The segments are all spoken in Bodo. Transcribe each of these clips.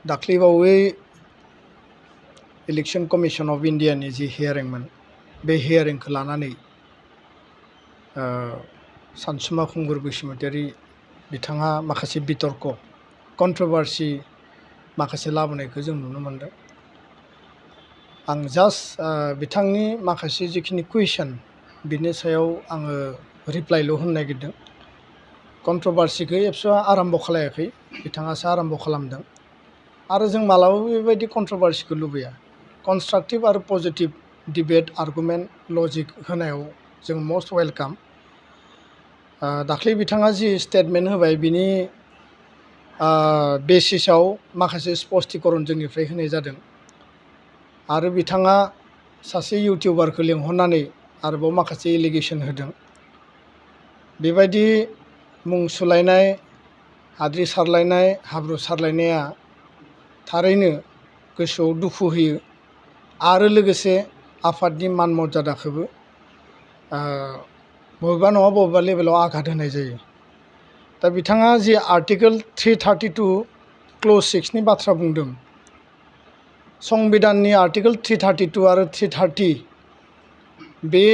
दाख्लैबावै इलेक्शन कमिशन अफ इन्डियानि जि हियारिंमोन बे हियारिंखौ लानानै सानसुमा खुंगुर बसुमतारी बिथाङा माखासे बितर्क कन्ट्रभार्सि माखासे लाबोनायखौ जों नुनो मोनदों। आं जास्ट बिथांनि माखासे जिखिनि कुइसन बिनि सायाव आङो रिप्लायल' होनो नागिरदों। कन्ट्रभार्सिखौ एबसुआ आरम्भ खालायाखै, बिथाङासो आरम्भ खालामदों। आरो जों मालाबाबो बेबायदि कन्ट्रभार्सिखौ लुबैया। कनस्ट्राक्टिभ आरो पजिटिभ डिबेट आर्गुमेन्ट लजिक होनायाव जों मस्ट वेलकाम। दाख्लै बिथाङा जि स्टेटमेन्ट होबाय बिनि बेसिसाव माखासे स्पष्टीकरण जोंनिफ्राय होनाय जादों। आरो बिथाङा सासे इउटिउबारखौ लिंहरनानै आरोबाव माखासे एलिगेसन होदों। बेबायदि मुं सुलायनाय, हाद्रि सारलायनाय, हाब्रु सारलायनाया थारैनो गोसोआव दुखु होयो आरो लोगोसे आफादनि मान मर्यादाखौबो बबेबा नङा बबेबा लेभेलाव आघात होनाय जायो। दा बिथाङा जि आर्टिकेल 332 क्ल'ज 6 नि बाथ्रा बुंदों, संबिधाननि आर्टिकेल 332 आरो 330 बे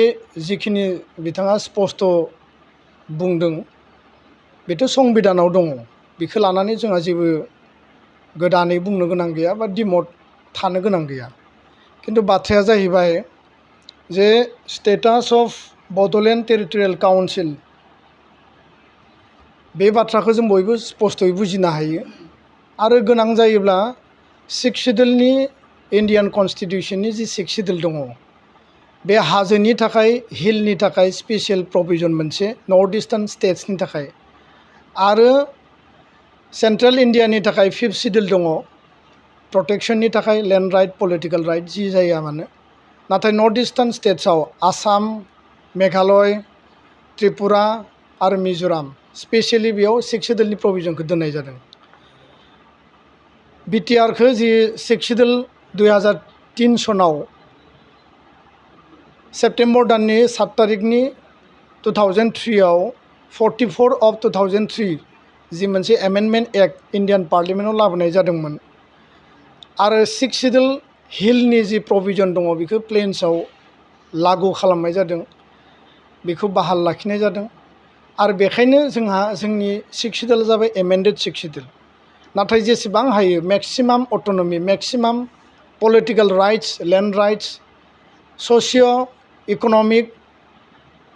जिखिनि बिथाङा स्पष्ट बुंदों बेथ' संबिधानाव दङ। बेखौ लानानै जोंहा जेबो गोदानै बुंनो गोनां गैया बा डिमट थानो गोनां गैया। खिन्थु बाथ्राया जाहैबाय जे status of Bodoland territorial council बे बाथ्राखौ जों बयबो स्पष्टयै बुजिनो हायो। आरो गोनां जायोब्ला 6 सिडिउलनि इन्डियान कनस्टिटिउसननि जि 6 सिडिउल दङ, बे हाजोनि थाखाय, हिलनि थाखाय स्पेसियेल प्रभिजन मोनसे नर्थ इस्टार्न स्टेट्सनि थाखाय, आरो सेन्ट्रेल इन्डियानि थाखाय 5th सिडिउल दङ प्रटेक्शननि थाखाय, लेन्ड राइट, पलिटिकेल राइट जि जाया मानो। नाथाय नर्थ इस्टार्न स्टेट्सआव आसाम, मेघालय, त्रिपुरा आरो मिज'राम स्पेसियेलि बेयाव 6 सिडिउलनि प्रभिजनखौ दोननाय जादों। बिटिआरखौ जि 6 सिडिउल 2003 सनाव सेप्तेम्बर दाननि 7 तारिखनि 2003 आव 44 of 2003 जि मोनसे एमेन्डमेन्ट एक्ट इन्डियान पार्लियामेन्टआव लाबोनाय जादोंमोन। आरो 6 सिडिउल हिलनि जि प्रभिजन दङ बेखौ प्लेन्सआव लागु खालामनाय जादों, बेखौ बाहाल लाखिनाय जादों। आरो बेखायनो जोंहा जोंनि 6 सिडिउल जाबाय एमेन्डेड 6 सिडिउल। नाथाय जेसेबां हायो maximum autonomy, maximum political rights, land rights, socio' economic,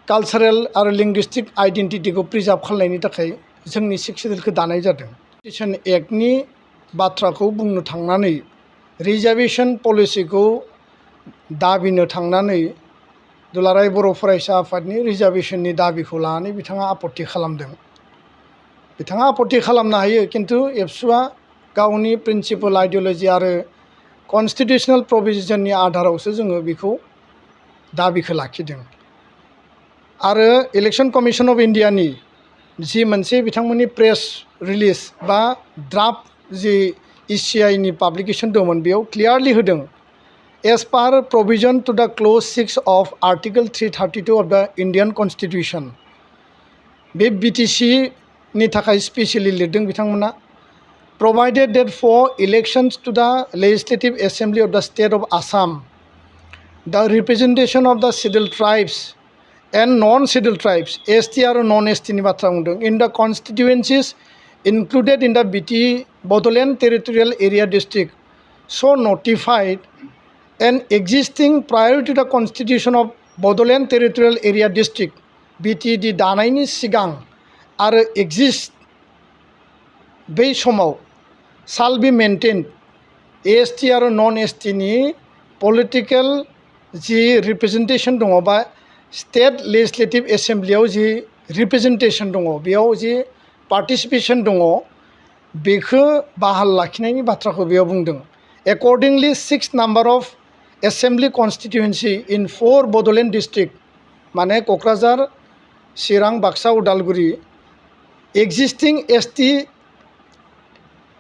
cultural आरो लिंगुइस्टिक आइडेन्टिटिखौ प्रिजार्भ खालामनायनि थाखाय जोंनि 6 सिडिउलखौ दानाय जादों। कनस्टिटिउसन एक्टनि बाथ्राखौ बुंनो थांनानै रिजार्भेसन पलिसिखौ दाबिनो थांनानै दुलाराय बर' फरायसा आफादनि रिजार्भेसननि दाबिखौ लानानै बिथाङा आपत्ति खालामदों। बिथाङा आपत्ति खालामनो हायो, खिन्थु एबसुआ गावनि प्रिन्सिपल आइडिय'लजि आरो कनस्टिटिउसनेल प्रभिजननि आधारावसो जोङो बेखौ दाबिखौ लाखिदों। आरो इलेक्शन कमिशन अफ इन्डियानि जि मोनसे बिथांमोननि प्रेस रिलिज बा ड्राफ्ट जि ECIनि पाब्लिकेशन दंमोन, बेयाव क्लियारलि होदों एज पार प्रभिजन टु द क्ल'ज 6 अफ आर्टिकेल 332 अफ द इन्डियान कनस्टिटिउसन। बे BTC नि थाखाय स्पेसियेलि लिरदों बिथांमोना, provided that for elections to the Legislative Assembly of the State of Assam, the representation of the scheduled tribes and non-scheduled tribes, ST आरो non-ST नि बाथ्रा बुंदों, in the constituencies included in the Bodoland Territorial Area District so notified and existing prior to the constitution of Bodoland Territorial Area District BTD दानायनि सिगां आरो exist बै समाव shall be maintained ST आरो non-ST नि पलिटिकेल जि रिप्रेजेन्टेसन दङ बा स्टेट लेजिस्लेटिभ एसेम्ब्लियाव जि रिप्रेजेन्टेसन दङ, बेयाव जि पार्टिसिपेसन दङ, बेखौ बाहाल लाखिनायनि बाथ्राखौ बेयाव बुंदों। Accordingly 6 number of assembly constituency in 4 Bodoland district, माने Kokrajhar, Chirang, Baksa, Udalguri, existing ST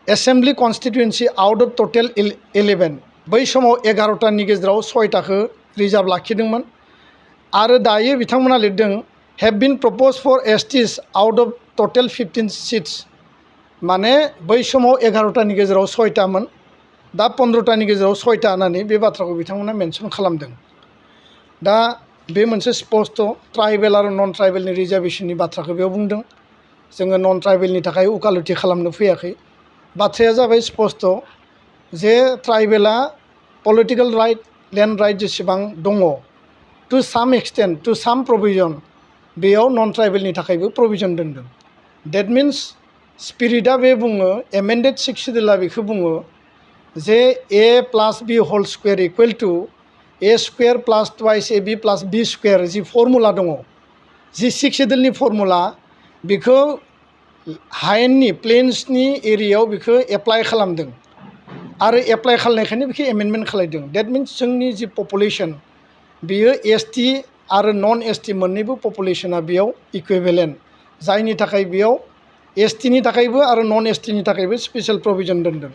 assembly constituency out of total 11, बै समाव 11टानि गेजेराव 6टाखौ रिजार्भ लाखिदोंमोन। आरो दायो बिथांमोना लिरदों have been propose for STs out of total 15 seats. माने बै समाव 11टानि गेजेराव 6टामोन दा 15टानि गेजेराव 6टा होननानै बे बाथ्राखौ बिथांमोना मेनसन खालामदों। दा बे मोनसे स्पष्ट ट्राइबेल आरो नन ट्राइबेलनि रिजार्भेशननि बाथ्राखौ बेयाव बुंदों। जोङो नन ट्राइबेलनि थाखाय उकालति खालामनो फैयाखै। बाथ्राया जाबाय स्पष्ट जे ट्राइबेला पलिटिकेल राइट लेन्ड राइट जेसेबां दङ टु साम एक्सटेन्ट टु साम प्रभिजन बेयाव नन ट्राइबेलनि थाखायबो प्रभिजन दोनदों। डेट मिन्स स्पिरिटआ बे बुङो एमेन्डेड 6th शेड्यूलआ बेखौ बुङो जे ए प्लास बि होल स्क्वायर इकुवेल टु ए स्क्वायर प्लास ट्वाइस ए बि प्लास बि स्क्वायर जि फर्मुला दङ जि 6th शेड्यूलनि फर्मुला बेखौ हायेननि प्लेन्सनि एरियायाव बेखौ एप्लाइ खालामदों आरो एप्लाइ खालामनायखायनो बेखौ एमेन्डमेन्ट खालामदों। डेट मिन्स जोंनि जि पपुलेसन बेयो एसटि आरो नन एसटि मोननैबो पपुलेसना बेयाव इकुइभेलेन्ट, जायनि थाखाय बेयाव एसटिनि थाखायबो आरो नन एसटिनि थाखायबो स्पेसियेल प्रभिजन दोनदों।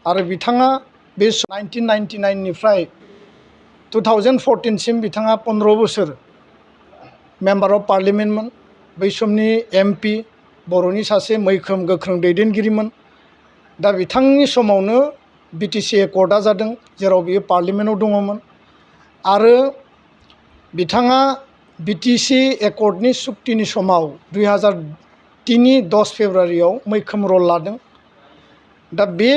आरो बिथाङा बे 1999निफ्राय 2014सिम बिथाङा 15 बोसोर मेम्बार अफ पार्लियामेन्टमोन। बै समनि MP बर'नि सासे मैखोम गोख्रों दैदेनगिरिमोन। दा बिथांनि समावनो BTC एकर्डआ जादों जेराव बियो पार्लियामेन्टआव दङमोन आरो बिथाङा BTC एकर्डनि सुक्तिनि समाव 2003नि 10 फेब्रुवारियाव मैखोम रल लादों। दा बे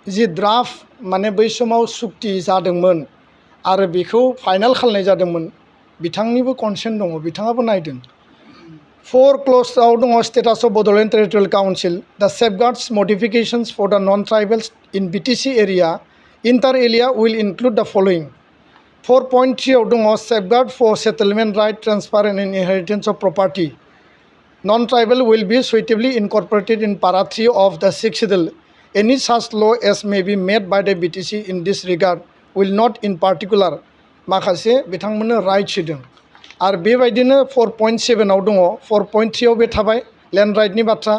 जि ड्राफ्ट माने बै समाव सुक्ति जादोंमोन आरो बेखौ फाइनाल खालामनाय जादोंमोन बिथांनिबो कनसेन्ट दङ, बिथाङाबो नायदों। 4 क्ल'जआव दङ status of Bodoland territorial council the safeguards modifications for the non tribals in BTC area inter area will include the following. 4.3आव दङ safeguard for settlement right transfer and inheritance of property non tribal will be suitably incorporated in para 3 of the 6th schedule. Any such law as may be made by the BTC in this regard will not in particular माखासे बिथांमोननो राइट्स होदों। आरो बेबायदिनो 4.7आव दङ 4.3आव बे थाबाय लेन्ड राइटनि बाथ्रा।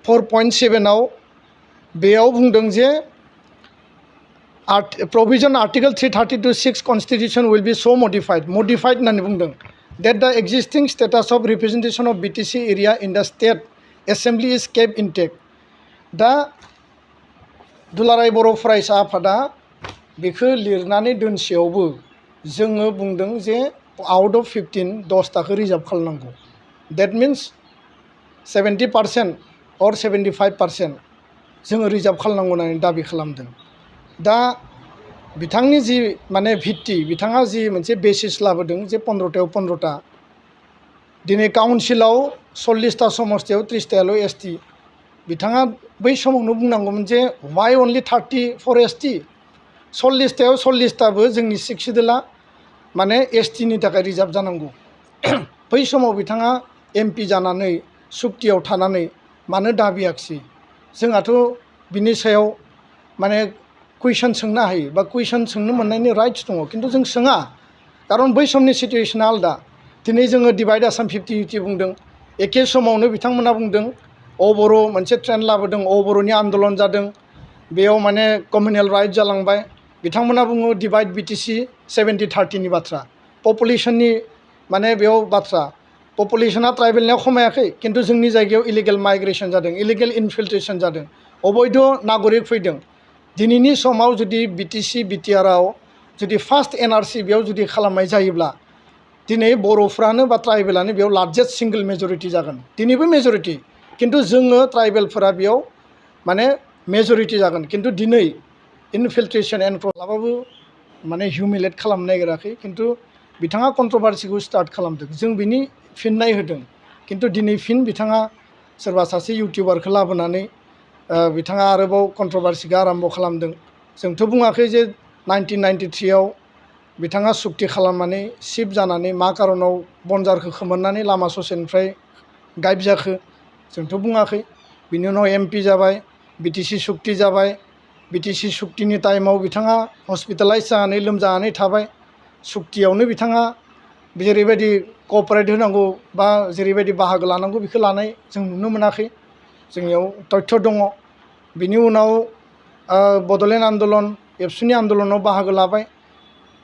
4.7आव बेयाव बुंदों जे provision article 332(6) constitution will be so modified होननानै बुंदों that the existing status of representation of BTC area in the state assembly is kept intact। दा दुलाराय बर' फरायसा आफादा बेखौ लिरनानै दोनसेयावबो जोङो बुंदों जे आउट अफ 15 10टाखौ रिजार्भ खालामनांगौ। डेट मिन्स 70% और 75% जोङो रिजार्भ खालामनांगौ होननानै दाबि खालामदों। दा बिथांनि जि माने भित्ति बिथाङा जि मोनसे बेसिस लाबोदों जे 15टायाव 15टा दिनै काउन्सिलाव 40टा समस्तियाव 30टायाल' ST बिथाङा बै समावनो बुंनांगौमोन जे वाइ अनलि 30 फर ST 40टायाव 40टाबो जोंनि 6th शेड्यूलआ माने STनि थाखाय रिजार्भ जानांगौ। बै समाव बिथाङा MP जानानै सुक्तियाव थानानै मानो दाबियाखिसै? जोंहाथ' बिनि सायाव माने कुइसन सोंनो हायो बा कुइसन सोंनो मोननायनि राइट्स दङ, खिन्थु जों सोङा खारन बै समनि सिटुवेसना आलदा। दिनै जोङो डिभाइड आसाम 50-50 बुंदों, एखे समावनो बिथांमोना बुंदों बर' मोनसे ट्रेन्ड लाबोदों, बर'नि आन्दलन जादों, बेयाव माने कमिउनेल राइट जालांबाय। बिथांमोना बुङो डिभाइड BTC 70-30नि बाथ्रा, पपुलेसननि माने बेयाव बाथ्रा। पपुलेसना ट्राइबेलनियाव खमायाखै, खिन्थु जोंनि जायगायाव इलिगेल माइग्रेसन जादों, इलिगेल इनफिल्ट्रेसन जादों, अबैध नागरिक फैदों। दिनैनि समाव जुदि BTC BTRआव जुदि फार्स्ट NRC बेयाव जुदि खालामनाय जायोब्ला दिनै बर'फ्रानो बा ट्राइबेलानो बेयाव लार्जेस्ट सिंगल मेजरिटि जागोन। दिनैबो मेजरिटि, खिन्थु जोङो ट्राइबेलफोरा बेयाव माने मेजरिटि जागोन। खिन्थु दिनै इनफिल्ट्रेसन मालाबाबो माने हिउमिलेट खालामनो नागिराखै, खिन्थु बिथाङा कन्ट्रभारसिखौ स्टार्ट खालामदों, जों बिनि फिननाय होदों। खिन्थु दिनै फिन बिथाङा सोरबा सासे इउटिउबारखौ लाबोनानै बिथाङा आरोबाव कन्ट्रभारसिखौ आराम्भ खालामदों। जोंथ' बुङाखै जे 1993आव बिथाङा सुक्ति खालामनानै चिफ जानानै मा कारनाव बनजारखौ खोमोरनानै लामा ससेनिफ्राय गायब जाखो, जोंथ' बुङाखै। बिनि उनाव MP जाबाय, BTC सुक्ति जाबाय, BTC सुक्तिनि टाइमाव बिथाङा हस्पिटालाइज जानानै लोमजानानै थाबाय। सुक्तियावनो बिथाङा जेरैबायदि कअपारेट होनांगौ बा जेरैबायदि बाहागो लानांगौ बेखौ लानाय जों नुनो मोनाखै, जोंनियाव तथ्य दङ। बिनि उनाव बड'लेण्ड आन्दलन एबसुनि आन्दलनाव बाहागो लाबाय।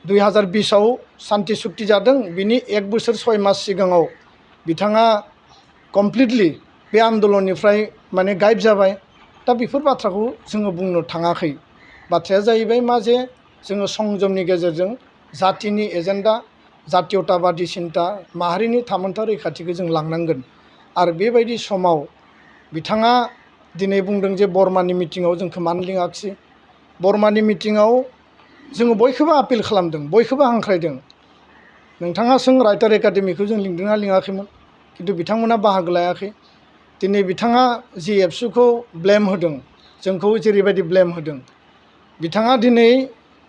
2020आव सान्ति सुक्ति जादों, बिनि 1 बोसोर 6 मास सिगाङाव बिथाङा कमप्लिटलि बे आन्दलननिफ्राय माने गायब जाबाय। दा बेफोर बाथ्राखौ जोङो बुंनो थाङाखै। बाथ्राया जाहैबाय मा जे जोङो संजमनि गेजेरजों जातिनि एजेन्डा जातीयताबादि सिन्ता माहारिनि थामोनथा रैखाथिखौ जों लांनांगोन। आरो बेबायदि समाव बिथाङा दिनै बुंदों जे बर्मानि मिटिङाव जोंखौ मानो लिङाखिसै। बर्मानि मिटिङाव जोङो बयखौबो आपिल खालामदों, बयखौबो हांख्रायदों। नोंथाङा सों राइटार एकाडेमिखौ जों लिंदोंना लिङाखैमोन, खिन्थु बिथांमोना बाहागो लायाखै। दिनै बिथाङा जि एबसुखौ ब्लेम होदों, जोंखौ जेरैबायदि ब्लेम होदों, बिथाङा दिनै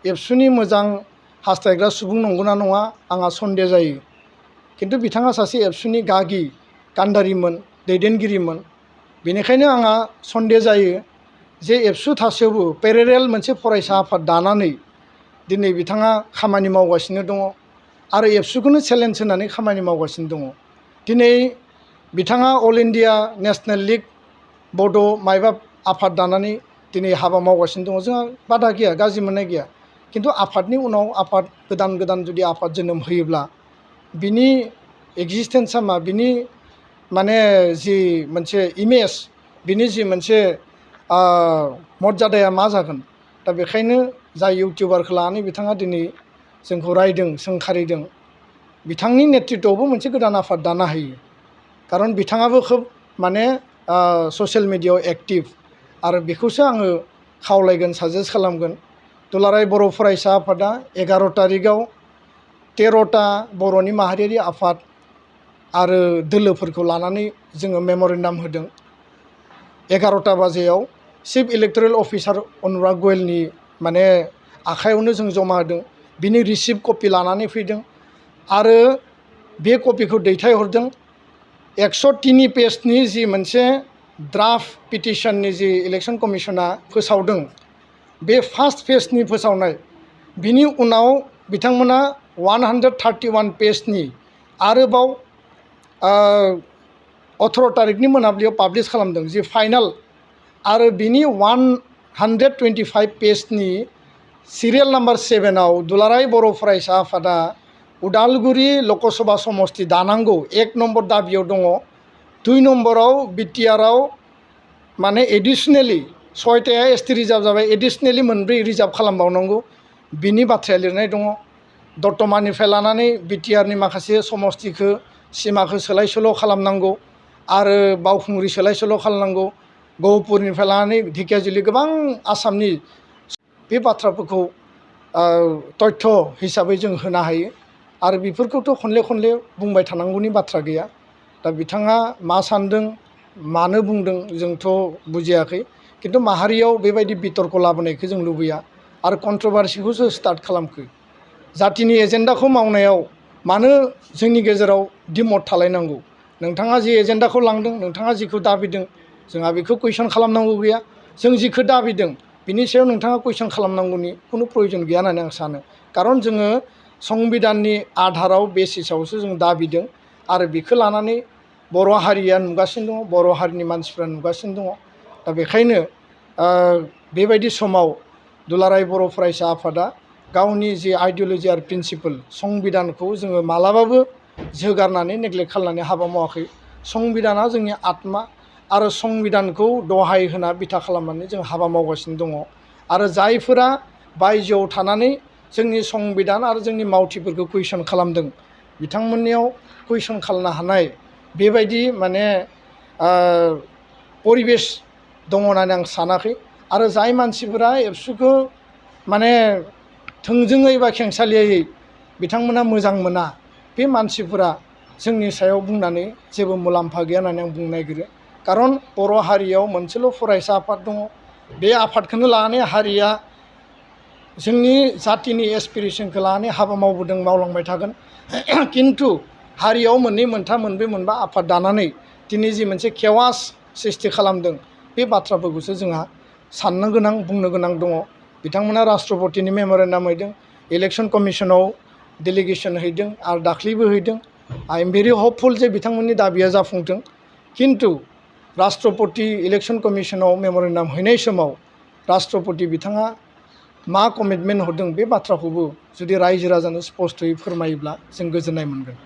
एबसुनि मोजां हास्थायग्रा सुबुं नंगौना नङा आंहा सन्देह जायो। खिन्थु बिथाङा सासे एबसुनि गागि कान्डारिमोन, दैदेनगिरिमोन। बेनिखायनो आंहा सन्देह जायो जे एबसु थासेयावबो पेरेरेल मोनसे फरायसा आफाद दानानै दिनै बिथाङा खामानि मावगासिनो दङ आरो एबसुखौनो चेलेन्ज होनानै खामानि मावगासिनो दङ। दिनै बिथाङा अल इन्डिया नेसनेल लिग बड' मायबा आफाद दानानै दिनै हाबा मावगासिनो दङ। जोंहा बादा गैया, गाज्रि मोननाय गैया। खिन्थु आफादनि उनाव आफाद गोदान गोदान जुदि आफाद जोनोम होयोब्ला बिनि एक्जिस्टेन्सा मा, बिनि माने जि मोनसे इमेज, बिनि जि मोनसे मर्यादाया मा जागोन। दा बेखायनो जाय इउटिउबारखौ लानानै बिथाङा दिनै जोंखौ रायदों, सोंखारिदों, बिथांनि नेतृत्वआवबो मोनसे गोदान आफाद दानो हायो। खारन बिथाङाबो खोब माने ससियेल मिडियायाव एक्टिभ। आरो बेखौसो आङो खावलायगोन, साजेस्ट खालामगोन। दुलाराय बर' फरायसा आफादा 11 तारिखआव 13टा बर'नि माहारियारि आफाद आरो दोलोफोरखौ लानानै जोङो मेम'रेन्डाम होदों। 11टा बाजियाव चिफ इलेक्टरेल अफिसार अनुराग गयेलनि माने आखायावनो जों जमा होदों। बिनि रिसिप्ट कपि लानानै फैदों आरो बे कपिखौ दैथायहरदों। 103 पेजनि जि मोनसे ड्राफ्ट पिटिसननि जि इलेक्सन कमिसना फोसावदों, बे फार्स्ट पेजनि फोसावनाय, बिनि उनाव बिथांमोना 131 पेजनि आरोबाव 18 तारिखनि मोनाबिलियाव पाब्लिश खालामदों जि फाइनाल। आरो बिनि 125 पेजनि सिरियाल नाम्बार 7आव दुलाराय बर' फरायसा आफादा उदालगुरि लकसभा समस्ति दानांगौ 1 नम्बर दाबियाव दङ। 2 नम्बराव बिटिआरआव माने एडिसनेलि 6टाया एसटि रिजार्भ जाबाय, एडिसनेलि 4 रिजार्भ खालामबावनांगौ, बिनि बाथ्राया लिरनाय दङ। दतमानिफ्राय लानानै बिटिआरनि माखासे समस्तिखौ सिमाखौ सोलाय सोल' खालामनांगौ आरो बावखुंग्रि सोलाय सोल' खालामनांगौ। गहपुरनिफ्राय लानानै ढेकियाजुलि गोबां आसामनि बे बाथ्राफोरखौ तथ्य हिसाबै जों होनो हायो। आरो बेफोरखौथ' खनले खनले बुंबाय थानांगौनि बाथ्रा गैया। दा बिथाङा मा सानदों, मानो बुंदों जोंथ' बुजियाखै। खिन्थु माहारियाव बेबायदि बितर्क लाबोनायखौ जों लुबैया आरो कन्ट्रभारसिखौसो स्टार्ट खालामखो। जातिनि एजेन्डाखौ मावनायाव मानो जोंनि गेजेराव दिमत थालायनांगौ। नोंथाङा जि एजेन्डाखौ लांदों, नोंथाङा जिखौ दाबिदों, जोंहा बेखौ कुइसन खालामनांगौ गैया। जों जिखौ दाबिदों बिनि सायाव नोंथाङा कुइसन खालामनांगौनि खुनु प्रयजन गैया होननानै आं सानो। खारन जोङो संबिधाननि आधाराव बेसिसावसो जों दाबिदों आरो बेखौ लानानै बर' हारिया नुगासिनो दङ, बर' हारिनि मानसिफ्रा नुगासिनो दङ। दा बेखायनो बेबायदि समाव दुलाराय बर' फरायसा आफादा गावनि जि आइडिय'लजि आरो प्रिन्सिपल संबिधानखौ जोङो मालाबाबो जोगारनानै नेग्लेक्ट खालामनानै हाबा मावाखै। संबिधाना जोंनि आत्मा आरो संबिधानखौ दहाय होना बिथा खालामनानै जों हाबा मावगासिनो दङ। आरो जायफोरा बायजोआव थानानै जोंनि संबिधान आरो जोंनि मावथिफोरखौ कुइसन खालामदों, बिथांमोननियाव कुइसन खालामनो हानाय बेबायदि माने परिबेस दङ होननानै आं सानाखै। आरो जाय मानसिफोरा एबसुखौ माने थोंजोङै बा खेंसालियायै बिथांमोना मोजां मोना, बे मानसिफोरा जोंनि सायाव बुंनानै जेबो मुलाम्फा गैया होननानै आं बुंनो नागिरो। खारन बर' हारियाव मोनसेल' फरायसा आफाद दङ। बे आफादखौनो लानानै हारिया जोंनि जातिनि एसपिरेसनखौ लानानै हाबा मावबोदों, मावलांबाय थागोन। खिन्थु हारियाव 2, 3, 4, 5 आफाद दानानै दिनै जि मोनसे केवास सृष्टि खालामदों, बे बाथ्राफोरखौसो जोंहा साननो गोनां, बुंनो गोनां दङ। बिथांमोना राष्ट्रपतिनि मेम'रेन्डाम हैदों, इलेक्सन कमिसनाव डेलिगेसन हैदों आरो दाख्लैबो हैदों। आइ एम भेरि हपफुल जे बिथांमोननि दाबिया जाफुंथों। खिन्थु राष्ट्रपति इलेक्सन कमिसनाव मेम'रेन्डाम हैनाय समाव राष्ट्रपति बिथाङा मा कमिटमेन्ट हरदों, बे बाथ्राखौबो जुदि रायजो राजानो स्पष्टयै फोरमायोब्ला जों गोजोननाय मोनगोन।